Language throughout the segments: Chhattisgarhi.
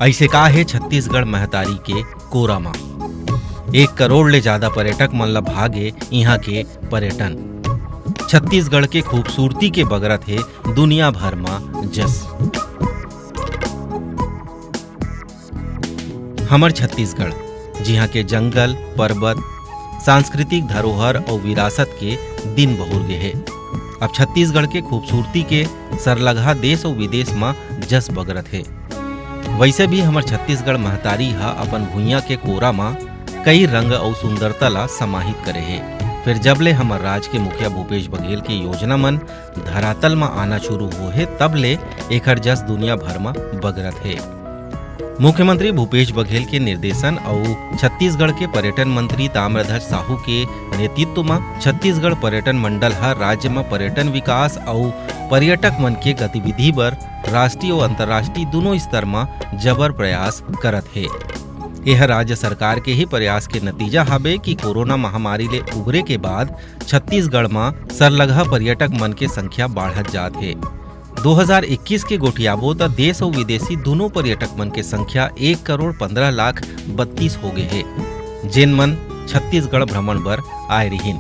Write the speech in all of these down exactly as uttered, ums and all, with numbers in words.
अइसे का हे छत्तीसगढ़ महतारी के कोरा म? एक करोड़ ले जादा पर्यटक मन ल भागे इहां के पर्यटन। छत्तीसगढ़ के खूबसूरती के बगरत हे दुनिया भर म जस। हमर छत्तीसगढ़, जिहां के जंगल, परबत, सांस्कृतिक धरोहर अउ विरासत के दिन बहुर गे हे। अब छत्तीसगढ़ के खूबसूरती के सरलगहा देश अउ विदेश म जस बगरत हे। वइसे भी हमर छत्तीसगढ़ महतारी ह अपन भुइयां के कोरा म कई रंग अउ सुंदरता ला समाहित करे हे। फेर जब ले हमर राज के मुखिया भूपेश बघेल के योजना मन धरातल म आना शुरू होहे, तब ले एखर जस दुनिया भर म बगरत हे। मुख्यमंत्री भूपेश बघेल के निर्देशन अउ छत्तीसगढ़ के पर्यटन मंत्री ताम्रध्वज साहू के नेतृत्व म छत्तीसगढ़ पर्यटन मंडल ह राज्य म पर्यटन विकास अउ पर्यटक मन के गतिविधि बर राष्ट्रीय अउ अंतर्राष्ट्रीय दूनों स्तर म जबर प्रयास करत हे। एह राज्य सरकार के ही प्रयास के नतीजा हाबे कि कोरोना महामारी ले उबरे के बाद छत्तीसगढ़ म सरलगहा पर्यटक मन के संख्या बाढ़त जात हे। दो हज़ार इक्कीस के गोठियाबो त देश अउ विदेशी दूनों पर्यटक मन के संख्या एक करोड़ पन्द्रह लाख बत्तीस हो गे हे, जेन मन छत्तीसगढ़ भ्रमण बर आए रिहिन।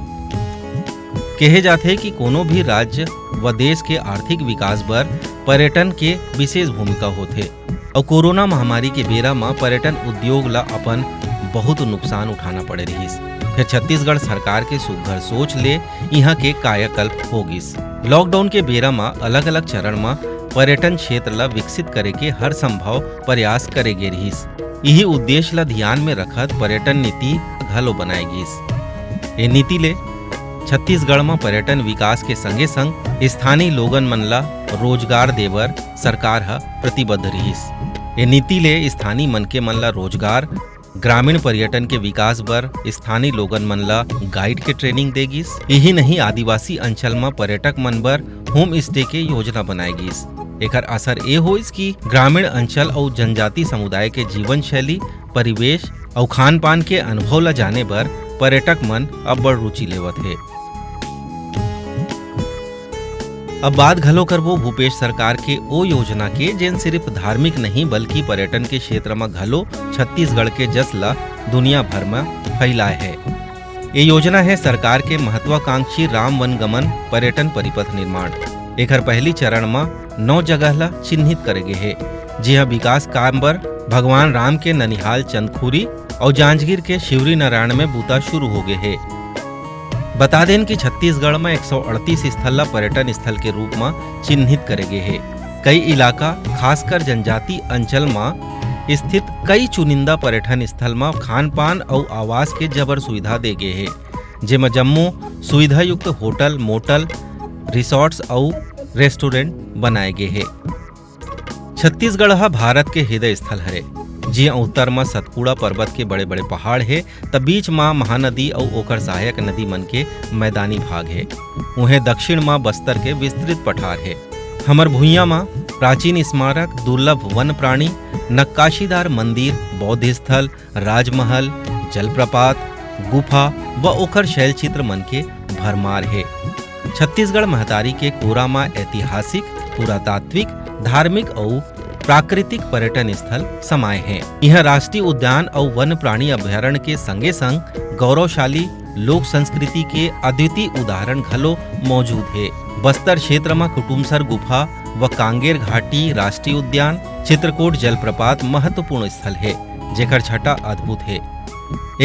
कहे जाथे कि कोनो भी राज्य व देश के आर्थिक विकास बर पर्यटन के विशेष भूमिका होथे। अउ कोरोना महामारी के बेरा म पर्यटन उद्योग ल अपन बहुत नुकसान उठाना पड़े रिहिस। फेर छत्तीसगढ़ सरकार के सुघर सोच ले इहां के कायाकल्प हो गिस। लॉकडाउन के बेरा म अलग-अलग चरण म पर्यटन क्षेत्र ल विकसित करे के हर संभव प्रयास करे गे रिहिस। इही उद्देश्य ल ध्यान में रखत पर्यटन नीति घलो बनाए गिस। ए नीति ले छत्तीसगढ़ म पर्यटन विकास के संगे-संग स्थानीय लोगन मन ल रोजगार देबर सरकार ह प्रतिबद्ध रिहिस। ए नीति ले स्थानीय मनखे मन ल रोजगार, ग्रामीण पर्यटन के विकास बर स्थानीय लोगन मन ल गाइड के ट्रेनिंग दे गिस। इही नहीं, आदिवासी अंचल म पर्यटक मन बर होम स्टे के योजना बनाए गिस। एकर असर ए होइस कि ग्रामीण अंचल अउ जनजाति समुदाय के जीवन शैली, परिवेश अउ खान पान के अनुभव ल जाने बर पर्यटक मन अब्बड़ रुचि लेवत हे। अब बात घलो करबो भूपेश सरकार के ओ योजना के, जेन सिर्फ धार्मिक नहीं, बल्कि पर्यटन के क्षेत्र म घलो छत्तीसगढ़ के जस ल दुनिया भर म फैलाए हे। ये योजना हे सरकार के महत्वाकांक्षी राम वन गमन पर्यटन परिपथ निर्माण। एखर पहली चरण म नौ जगह ल चिन्हित करे गे हे, जिहां विकास काम बर भगवान राम के ननिहाल चंदखुरी अउ जांजगीर के शिवरी नारायण में बूता शुरू हो गे हे। बता देन कि छत्तीसगढ़ म एक सौ अड़तीस स्थल ल पर्यटन स्थल के रूप म चिन्हित करे गे हे। कई इलाका, खासकर जनजाति अंचल म स्थित कई चुनिंदा पर्यटन स्थल म खान पान अउ आवास के जबर सुविधा दे गे हे, जेमा जम्मो सुविधायुक्त होटल, मोटल, रिसॉर्ट्स अउ रेस्टोरेंट बनाए गे हे। छत्तीसगढ़ ह भारत के हृदय स्थल हरे, जिहां उत्तर म सतपुड़ा पर्वत के बड़े-बड़े पहाड़ हे, त बीच म महानदी अउ ओकर सहायक नदी मन के मैदानी भाग हे। उहें दक्षिण म बस्तर के विस्तृत पठार हे। हमर भुइयां म प्राचीन स्मारक, दुर्लभ वन प्राणी, नक्काशीदार मंदिर, बौद्ध स्थल, राजमहल, जलप्रपात, गुफा व ओकर शैलचित्र मन के भरमार हे। छत्तीसगढ़ महतारी के कोरा म ऐतिहासिक, पुरातात्विक, धार्मिक अउ प्राकृतिक पर्यटन स्थल समाये हे। इहां राष्ट्रीय उद्यान अउ वन प्राणी अभयारण्य के संगे-संग गौरवशाली लोक संस्कृति के अद्वितीय उदाहरण घलो मौजूद हे। बस्तर क्षेत्र म कुटुमसर गुफा व कांगेर घाटी राष्ट्रीय उद्यान, चित्रकोट जलप्रपात महत्वपूर्ण स्थल हे, जेकर छटा अद्भुत हे।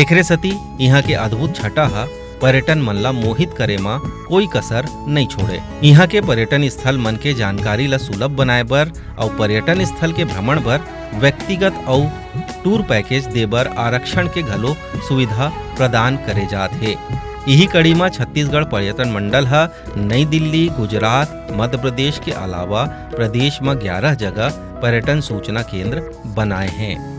एकरे सेती इहां के अद्भुत छटा ह पर्यटन मन ला मोहित करे म कोई कसर नइ छोड़े। इहां के पर्यटन स्थल मन के जानकारी ला सुलभ बनाए बर अउ पर्यटन स्थल के भ्रमण बर व्यक्तिगत अउ टूर पैकेज दे बर आरक्षण के घलो सुविधा प्रदान करे जात हे। इही कड़ी म छत्तीसगढ़ पर्यटन मंडल ह नई दिल्ली, गुजरात, मध्य प्रदेश के अलावा प्रदेश म ग्यारह जगह पर्यटन सूचना केंद्र बनाए हे।